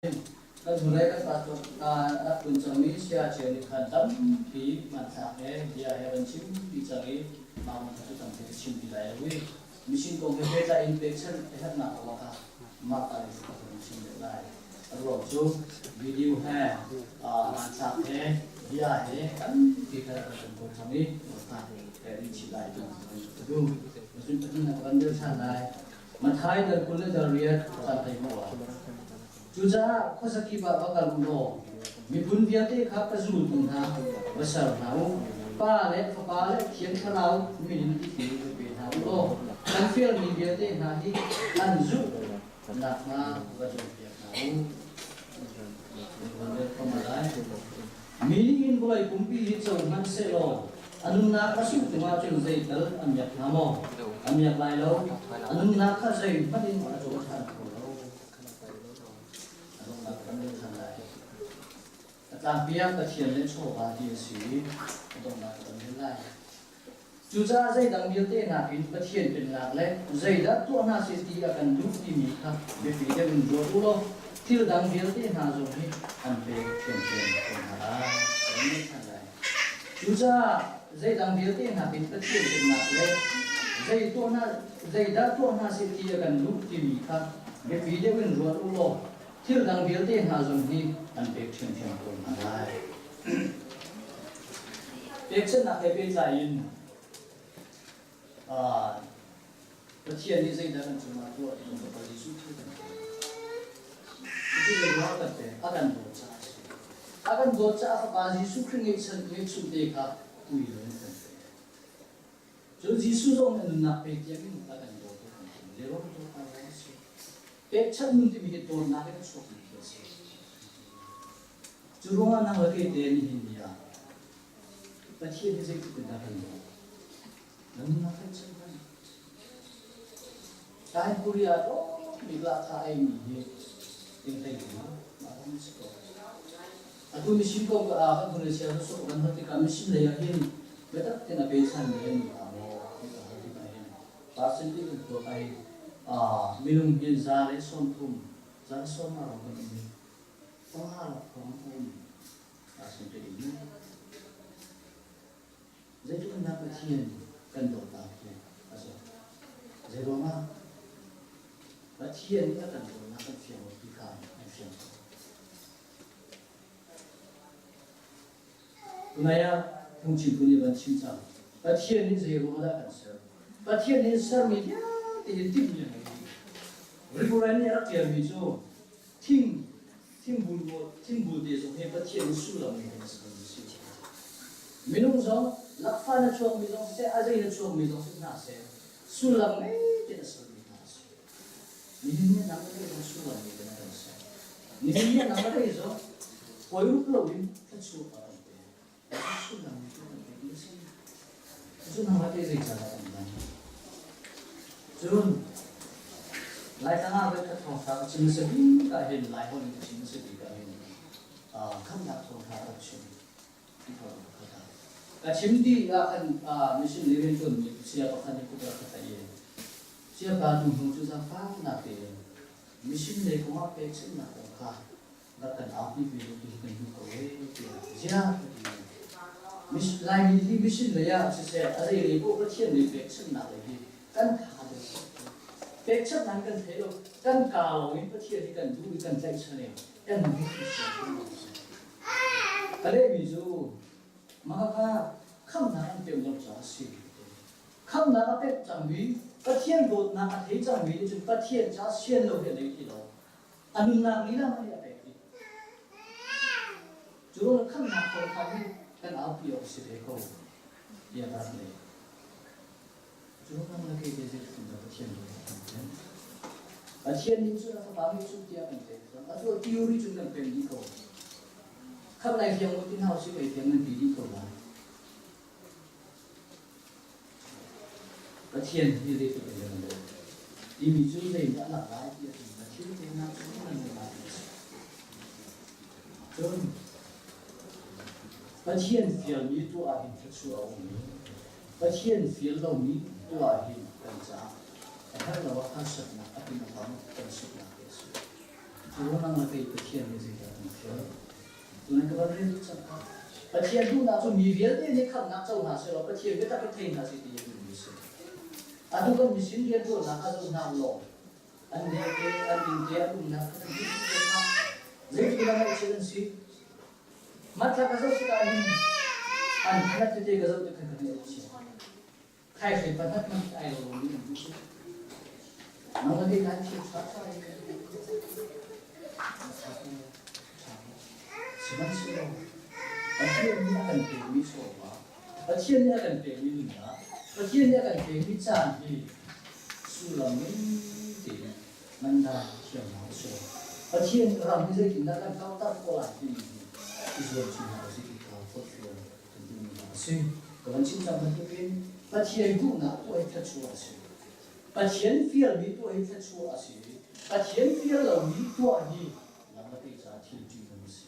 Kan hnulei kan pastor rak tlun cangmi Saya Cio nih khan tampi hmanthlak he bia he van chim ti cang i mah kong kha cu tampi ka chim ti lai lo i mission kong he pehtlai in pekchanh a herhnak kong ah kha mah ka in ka hun chim deuh lai. A ruang cu video he hmanthlak he bia he tampi kha rak kan tuah cang i kan in chim lai ti ka duh. Cun patling na kan deuh ṭhan lai. Mathai dal 20 le dal 8 caan thei maw? Cucaah khuazakip ah va kal u law miphun vialte kha ka zultu hna va ser hna u. Pa le Fapa le Thiang Thlarau min in tipil va pe hna u law kan fialmi vialte hna hi an zulh nakhnga va cawnpiak hna u. Mi nih in vawlei pumpi hi co hmanh sehlaw a nunnak a sungh tung ahcun zeital a miak hnga maw? A miak lai lo. A nunnak kha zeihmanh in a caw ṭhan kho lo. A donghnak kan rel ṭhan lai. A tlangpiak Pathian le chawva ti a si i a donghnak kan rel lai. Cucaah zeidang vialte nakin Pathian pennak le zeidah tuah hna seh ti a kan duh timi kha biapi deuh in ruat u law thil dang vialte hna zong hi an pek ṭhiamṭhiam ko hna lai. Kan Cucaah zeidang vialte nakin Pathian pennak le zei tuah hna, zeidah tuah hna seh ti a kan duh timi kha biapi deuh in ruat u law thil dang vialte hna zong hi an pek ṭhiamṭhiam ko hna lai. Pekchanhnak he pehtlai in Pathian nih zeidah kan cungah tuah ti kan Jesuh Khrih kan pek. Cucu zeiruang kan pek? A kan dawt caah a si. A kan dawt caah Fapa Jesuh Khrih ngeihchan ngeihchun te kha ui lo in kan pek. Cun Jesuh zong nih a nunnak pe tiang in a kan dawt i kan pek. Zeiruang dawt a si? Pekchanh nun timi hi dawtnak in a chuakmi thil a si. Cu ruangah nang le kei te nihin ni ah Pathian hi zeitluk in dah kan dawt? Na nunnak kan chim hmanh. Kain Korea mi la tha ei mi hi ting hlei ma ma ram si ko. Atu mission ko ka kan hun sia so kan hot tikah mission lei ah hin biatak ten a pe chan mi an ma mo ti ka hal tikah hin percentage in ko ai minung hin za le 30 za sawm ma ram kan um Zeitluk in dah Pathian kan dawtnak hi a si. Zeiruangah Pathian nih a kan dawtnak kan fiang lo ti kha an fiang ko. Tunai ah phungchimtu nih van chim cang. Pathian nih zeiruang dah kan ser? Pathian nih sermi vialte hi timhmi a ngei dih. Riburai nih a rak ṭialmi cu Thing thingbul thingbul te zong hi Pathian nih sullam ngei in a sermi a si. Minung zong lakfa na chuakmi zong siseh, a zei na chuakmi zong si hna seh, sullam ngei tein a sermi hna a si. Nihin ni nang le zong sullam ngei tein a kan ser. Nihin ni nang le zong poi rup loin thluachuah a kan pek. Sullam ngei tein a kan pek mi a si. Cucu nang le zei ca dah kan hman? Cun Laitlang ah voikhat thawngṭha ka chim hmasa bik ah hin Laiholh in ka chim hmasa bik ah hin khamhnak thawngṭha ka rak chim ti kha ka khat. Ka chim dih ah khan mission lei rianṭuanmi saya pakhat nih kut rak ka tlaih i sayapa tu hnu cu zaangfahnak tein mission lei kongah pekchanhnak kong kha rak kan aupi ve lo ti hi kan duh ko ee tiah ziah ka ti. Laimi hi mission lei ah siseh a zei lei poh Pathian nih pekchanhnak lei hi kan tha deuh. Pekchanhnak kan thei lo kan kaa lawng in Pathian hi kan duh i kan tlaihchan i kan duh ti Ka lehmi cu mah kha khamhnak an pek lo caah a si. Khamhnak a pek cangmi Pathian dawtnak a thei cangmi nih cun Pathian caah sian lo hi a nei ti lo. A nunnak lila hmanh a pek dih. Cu ruangah khamhnak thawngtha hi kan aupi awk si ve ko tiah ka rak leh. Cu ruangah na kei te zeitluk in dah Pathian dawt a kan pek. Pathian nih cun a fapa nih cun tiah kan pek cang. Atu a theory cun kan pek dih ko. Khamh lai fiang u ti hna usih ei fiang nan ti dih ko lai. Pathian hi zeitluk in kan dawt timi cu zeidah lak lai ti a ti Pathian pennak cu nan lai ti a si. Cun Pathian fialmi tuah ah hin thluachuah a um i Pathian fial lomi tuah ah hin kan caah a herh lo ah harsatnak a tin a tam kan suknak hi a si. Cu ruangah na kei Pathian nih zeidah kan fial? Tunai ka van rel cang. Pathian duhnak cu mi vialte nih khamhnak co hna sehlaw Pathian biatak hi thei hna seh ti a duhmi a si. Atu kan misin rianṭuannak kha zoh hna u law an nek te, an inn te, an umnak kha kan duh tuk hna. Zeitluk in a ngaihchiat an si. Hmanthlak ka zoh tikah hin an phanat tete ka zoh tik khan ka ngaih a chia. Khaihri pakhat hmanh ai lo mi an um. Nang le kan thil ṭha ṭha in Sihmanhsehlaw Pathian nih a kan pekmi chawva, Pathian nih a kan pekmi nunnak, Pathian nih a kan pekmi caan hi sullam ngei tein ngandah thiamnak a si. Pathian ram hi zeitindah kan kauhter khawh lai timi hi i zuam chin hna usih ti kha forhfial kan duhmi hna a si. Ka van chim cang bantukin Pathian duhnak tuah hi thluachuah a si. Pathian fialmi tuah hi thluachuah a si. Pathian fial lomi tuah hi lam le kei caah thil ṭihnung a si.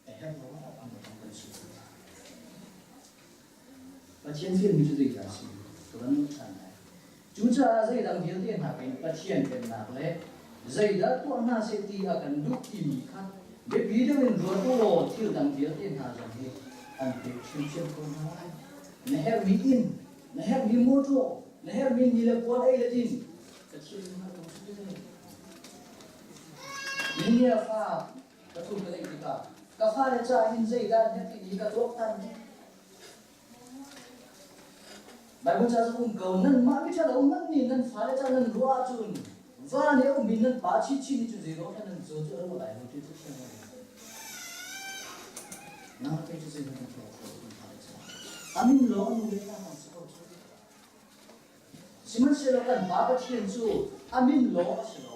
A herh lo ah an kan si. Pathian fialmi cu zeidah a si? Ka van nolh ṭhan lai. Cucaah zeidang vialte nakin Pathian pennak le zeidah tuah hna seh ti a kan duh timi kha biapi deuh in ruat u law thil dang vialte hna zong hi an pek ṭhiamṭhiam ko hna lai. Na herhmi inn, na herhmi mawṭaw, na herhmi ni le puan ei le din, Pathian nih hngalh ko seh. Ninia fa ka thum ka neih tikah ka fale ca hin zeidah an herh timi ka tuaktan. Bible ca cu um ko nanmah miṭhalo hmanh nih nan fale ca nan ruah ahcun van i a ummi nan pa chinchin nih cun zeiruang dah nan zaw cu a ruah lai lo ti cu thiang lo. Nang kei cu zeidah kan tuah khawh kan fale ca. Amin lawng an nu le pa hna si ko cu. Sihmanhsehlaw kan Pa Pathian cu a min lawng a si lo.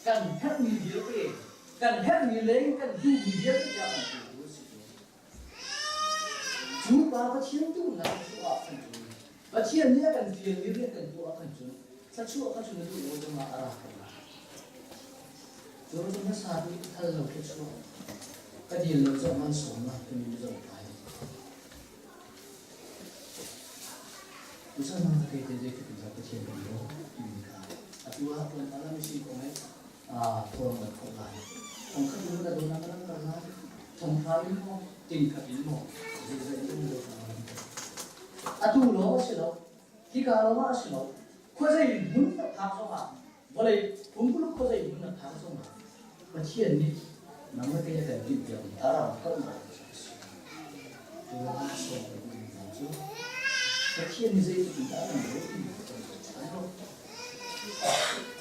Kan herhmi vialte, kan herhmi leng kan duhmi vialte tiah kan petu a si. Cu pa Pathian duhnak tuah ah khan cun Pathian nih a kan fialmi rian kan tuah ah khan cun thluachuah kha cu na duh lo zongah a ra ko lai. Cu cu hmasa bik hal lo thluachuah ka dil lo zong man sawmnak timi na zoh lai. Usa nang kei te zeitluk in dah Pathian kan daw timi kha atu ah tlawmpal ah machine kong he thawng kan khawh lai. Thong khat in na dawtnak kan langhter lai. Thong hra in maw, ting khat in maw, zeizat in na dawtnak na langhter. Atu lawng a si lo, hika lawng ah a si lo, khuazei hmun na phak zongah, vawlei pumpuluk khuazei hmun na phak zongah, Pathian nih nang le kei a kan timhpiakmi a ram kauhnak a si. Cu ruangah a sawm kan duhmi hna cu Pathian nih zeitluk in dah a kan dawt timi kha kan ruat ṭhan lo.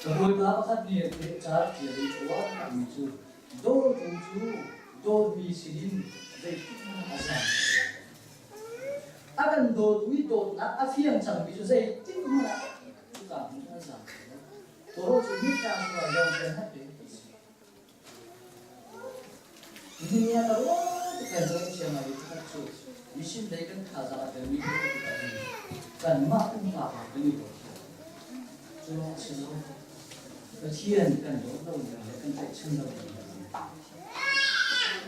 Ka bawipa pakhat nih ca ṭial i a uar mi cu dawtu cu dawtmi sinin zeitluk hmanh a zam. A kan dawtu i dawtnak a fiang cangmi cu zeitik hmanh ah cuka hmun cu an zam lo. Tawro cu mitla sual lawng te hmanh pe kan si. Nihin ah ka ruah tuk kan cawn thiam ai pakhat cu mission lei kan thazaang a telmi cu kanmah pumpak ah kan i dawt lo. Cu lawng a si lo. Pathian kan dawt lo ning le kan tlaihchan lo ning.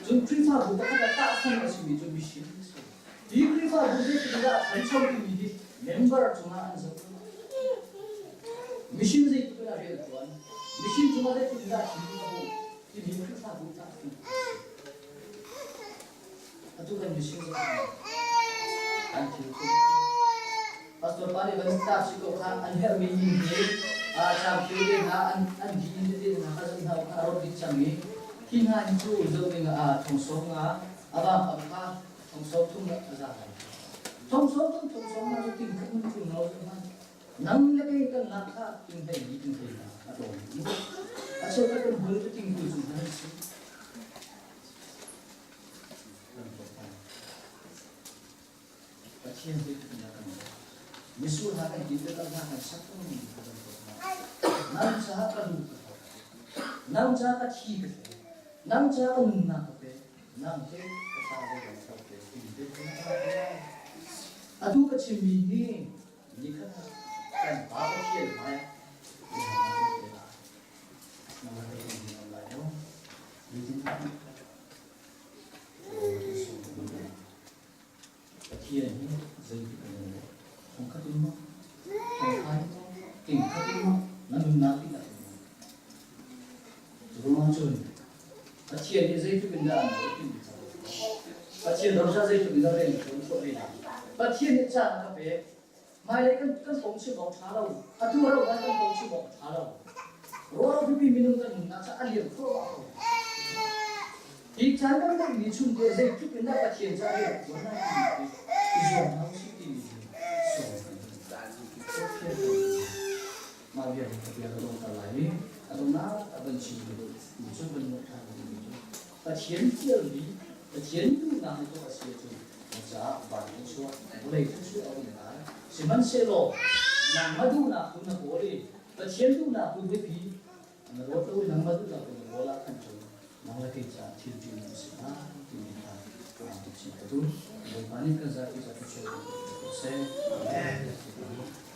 Cun Khrihfabu pakhat ah tahfung a simi cu mission a si. Hi Khrihfabu zeitik dah a ṭhancho timi hi member cungah an zoh. Mission zeitluk in a rian a ṭuan, mission cungah zeitluk in dah a thin a hung timi Khrihfabu tahfung a si. Atu kan mission zoh an thil cu Pastor pa nih van staff si ko kha an herhmi inn hi caam thil te hna an di inn tete hna kha zoh hna kha a rawt dih cang i hi hna hi cu zoh ding ah thong sawm nga a vang kha Thong sawm thum a za lai. Thong sawm thum thong sawm na cu ting khat mun tlung lo cu hman. Nang le kei kan lak kha ting hlei li ting hlei na a tlawm. A cheu kan kan hul cu ting kul cu hman si. Pathian zei tluk in dah kan dawt. Mitsur hna kan din le hna kan sak ko mi kha kan dawt hna. Nang caah ka lu ka thawk. Nang caah ka thi ka fe. Nang caah ka nunnak ka pe. Nang te ka ta ve kan thawk te ti te ka lai. Atu ka chimmi hi nikhat ah kan pa Pathian hmai ah te lai. Nang le kei kan lai lo. Zeitin Pathian hi zeitik an lo? Thongkhat in maw? Thongkha in maw? Tingkhat in maw? Na nunnak dihlak in maw? Cu ruangah cun Pathian nih zeitluk in dah an dawt timi kha Pathian rosa zeitluk in dah rian a ṭuan khawh ve lai. Pathian nih caan a ka pek. Hmailei kan kan kong chim awk ṭha lo. Atu a rauh lai kan kong chim awk a ṭha lo. Ruah pipi minung kan nunnak cu a liam thluahmah ko. Hi caan kan ngeihmi chung te zeitluk in dah Pathian ca rian a ṭuan lai timi hi i zuam hna usih timi hi sawm kan duh. Mah bia hi ka bia ka dongter lai i a donghnak a van chim duh mi cu van nolh ṭhan ding cu Pathian fialmi Pathian duhnak na tuah a si ahcun na caah van na chuah vawlei thluachuah a um lai. Sihmanhsehlaw nangmah duhnak tu na kawl i Pathian duhnak tu biapi na ruat lo i nangmah duhnak tu na kawl ah khan cun nang le kei caah thil ṭih na si hnga timi kha aa chim ka duh. Bawipa nih kan zapi ca thluachuah ko seh. Amen.